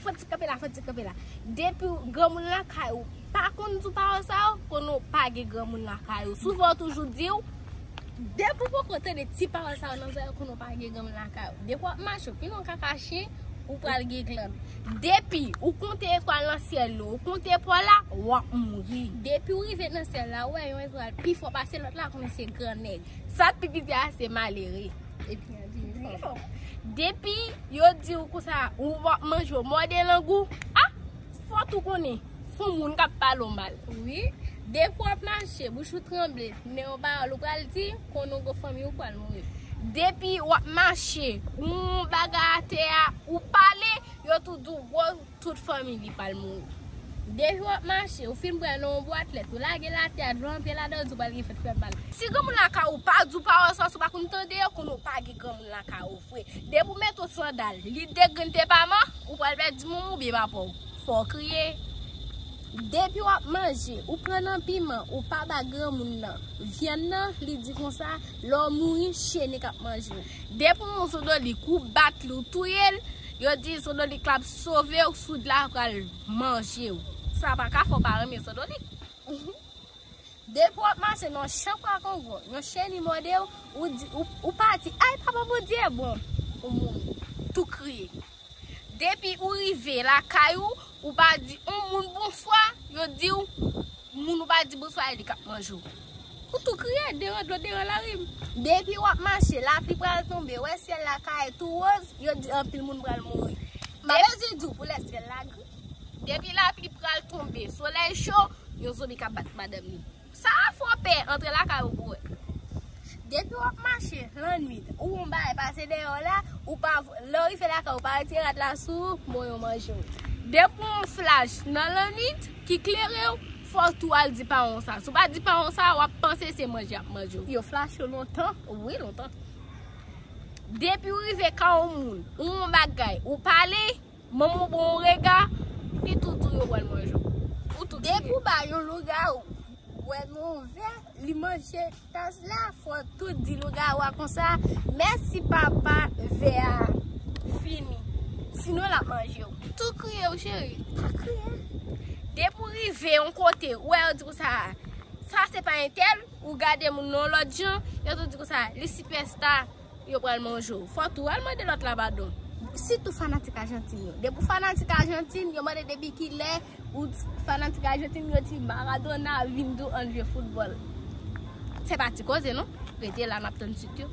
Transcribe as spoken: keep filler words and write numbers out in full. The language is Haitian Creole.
Fò ti kanpe la, fò ti kanpe la. Depi granmoun lakay ou pa konn di w pawòl sa yo, konnen w pa gen granmoun lakay ou. Souvan yo toujou di w, depi w poko tande ti pawòl sa yo nan zòrèy ou, konnen w pa gen granmoun lakay ou. Depi w ap mache, w vin yon kaka chen, ou pral gen glann. Depi ou konte etwal nan syèl yo, ou konte pò la, w ap mouri. Depi w rive nan syèl la, ou wè yon etwal pi fò pase lòt la, konnen se gran nèg. Sa k pi piti a, se malere. Epi, depi yo di w konsa, ou w ap manje, w mòde lang ou, a, fò tou konnen, se yon moun k ap pale w mal. Wi, depi w ap mache, bouch ou tranble, men yon pawòl ou pral di, konnen w gon fanmi ou pral mouri. Depi w ap mache, yon bagay atè a, ou pale, yo tou di w, bon, tout fanmi li pral mouri. Depi w ap mache, ou fin pran nan yon bwat lèt, ou lage l atè a, dlo antre ladan, ou di w pral gen fèt fè mal. Si granmoun lakay ou pa di w pawòl sa, si w pa konn tande yo, konnen w pa gen granmoun lakay ou vre. Depi w mete yon sandal, li degrenn te pa man, ou pral pèdi manman w oubyen papa w. Fò w kriye. Depi w ap manje, ou pran nan piman, ou pa ba granmoun nan vyann nan, li di konsa, lè w mouri, chen ki ap manje w. Depi w wè yon zandolik, ou bat li, ou touye l, yo di zandolik la ap sove w, soud la pral manje w. Sa pa ka fè w pa renmen zandolik. Depi w ap mache nan yon chan kwa kongo, yon cheni mòde w, ou di, ou, ou pa di, ay papa Bondye, bon, ou mouri. Tou kriye. Depi ou rive lakay ou, ou pa di yon moun bonswa, yo di w, moun ou pa di bonswa, e li k ap manje w. Ou tou kriye, devan dlo, devan lari. Depi w ap mache, lapli pral tonbe, wè syèl la ka tou woz, yo di anpil moun pral mouri. M pa bezwen di w pou lè syèl la gri. Depi lapli pral tonbe, solèy cho, yon zonbi ka bat madanm li. Sa a fè w pè, antre lakay ou pou wè. Depi w ap mache lannwit, ou wè yon bagay pase dèyè w la, ou pa, lè w rive lakay ou, pa retire rad la sou ou, bon, yo manje w. Depi w wè yon flach nan lannwit ki klere w, fò w tou al di paran w sa. Si w pa di paran w sa, w ap panse se manje y ap manje w. Yo flache w lontan, wi, lontan. Depi w rive kay yon moun, ou wè yon bagay, ou pale, manman w ba w yon rega, li tou di w yo pral manje w. Ou tou kriye. Depi w ba yon lougawou bwè nan yon vè, li manje tas la, fò w tou di lougawou a konsa, mèsi papa, vè a fini. Sinon, l ap manje w. Tou kriye w, cheri. Pa kriye. Depi w rive yon kote, ou wè yo di konsa, sa se pa entèl, ou gade moun nan yon lòt jan, yo tou di konsa, li sipèsta, yo pral manje w. Fò w tou al mande lòt la padon. Sitou fanatik Ajantin yo. Depi w fanatik Ajantin, yo mande depi kilè ou fanatik Ajantin, yo di Maradona vin di w ann jwe foutbòl. Se pa ti koze non. Rete la, n ap tann suit yo.